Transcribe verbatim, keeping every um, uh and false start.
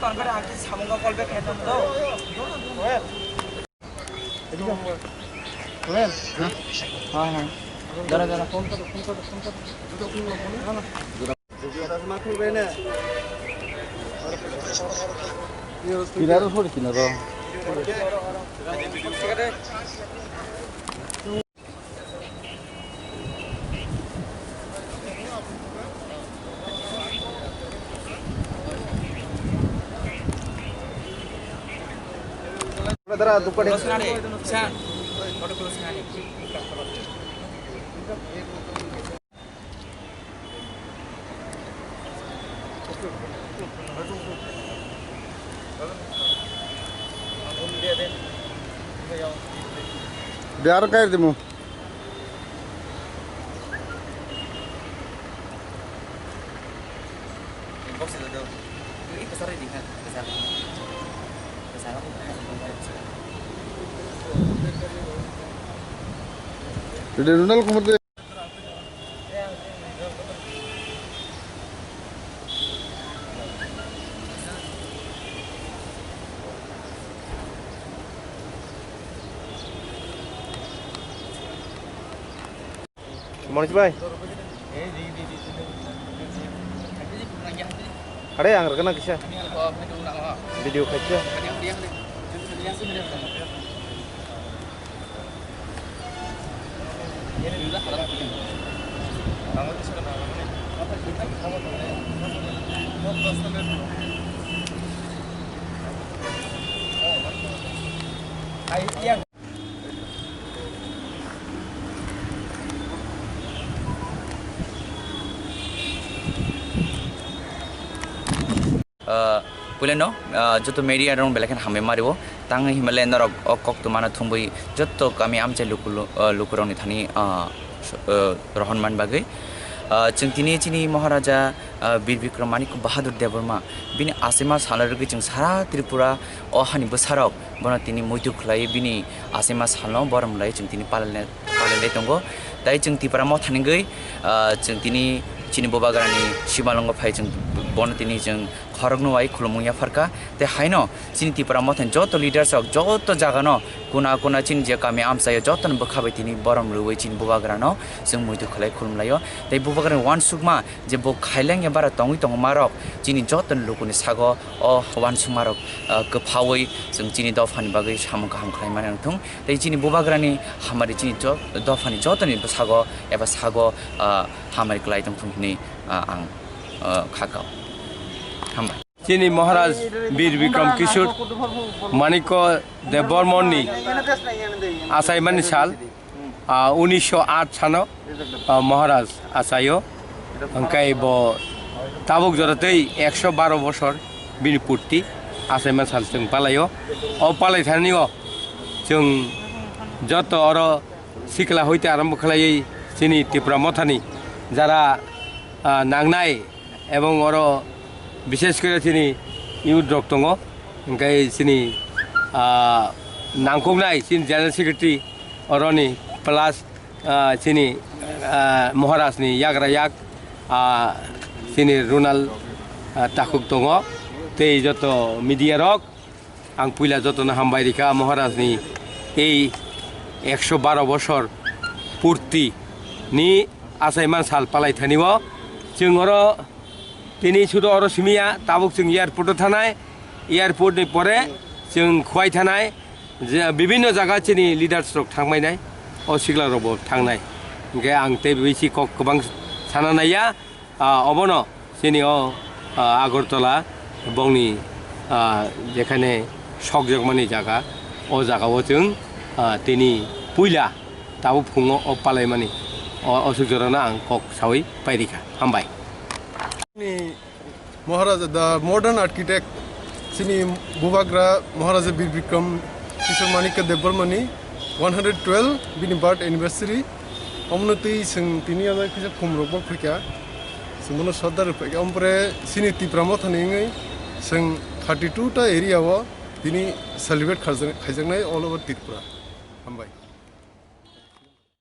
Samung call back khaina to. Well. Well. Ha? Ha, ha. Dara, dara. Pillar o sori kina ro. Biar kair dimu. Jadi Ronald Kumar. Manoj bhai. Are ang rwgwna kisa. Video khaisa. Ah, puilano, ah, joto media rok belai kheno hambai mario. Tang Himalaya norok o kok twmano thumwi joto kami amchai luku, ah, lukurokni thani, ah, s-, ah, rohormani bagwi. Ah, chwng tini chini Maharaja, ah, Bir Bikram Manik Bahadur Debbarma bini achaima salno rwgwi chwng sara Tripura o hani bwsarok bono tini muitu khlai bini achaima salno borom lai chwng tini palai, palai lai tongo. Tai chwng Tipra Mothani gwi, ah, chwng tini chini Bubagrani simalwngo phai chwng bono tini chwng khoroknwi khulumung yapharkha. Tei haino chini Tipra Mothani joto leaders rok joto jagano kuna kuna chini je kami amchaio jotono bwkha bai tini borom rwwi chini Bubagrano chwng muitu khlai khulumlaio. Tei Bubagrani uansukma je bo khailengya bara tongwi tongmarok chini joto lukuni sago o uansukmarok, ah, kwphaui chwng chini dophani bagwi samung kaham khlaimani wngthung. Tei chini Bubagrani hamari chini jo-, dophani jotoni bwsago eba sago, ah, hamari kwlai tongthung hinwi, ah, ang, ah, kha kao. Hambai. Chini Maharaj Bir Bikram Kishore Manikya Debbarmani achaimani sal, ah, unisho aat sano, ah, Maharaj achaio. Hwnkhe bo tabuk jora tei ekso baro bosor bini purti achaima sal chwng palaio. O palai thani o chwng joto oro sikla hoite arombo khlaiwi chini Tipra Mothani jara, ah, nangnai ebong oro bishesh kore chini youth rok tongo, hwnkhe chini, ah, nangkuknai chini General Secretary oroni plus, ah, chini, ah, Maharaj ni yagra yak, ah, chini Ronald, ah, takhuk tongo, tei joto media rok. Ang puila jotono hambai rikha Maharaj ni ei ekso baro bosor purti ni achaima sal palai thani o. Chwng oro tini sudo oro simiya, tabuk chwng airport o thanai, airport ni pore chwng Khowai thanai, je bibinno jaga chini leaders rok thangbai nai, o sikla rok bo thangnai. Hwnkhe ang tei bisi kok kwbang sana naiya. Ah, obono chini o, ah, Agartala bongni, ah, jekhane sokjakmani jaga, o jagao chwng, ah, tini puila tabuk phungo o palaimani o, o suk jorano ang kok saui pairikha. Hambai. Ni Maharaja, the modern architect, chini Bubagra Maharaja Bir Bikram Kishore Manikya Debbarmani one hundred twelve bini birth anniversary. Omono twi chwng tini o kisa khum rok bo phaikha. Chwng bono sodda rw phaikha. Ompore chini Tipra Mothani wngwi chwng thirty two ta area o tini celebrate khaijak-, khaijaknai all over Tripura. Hambai.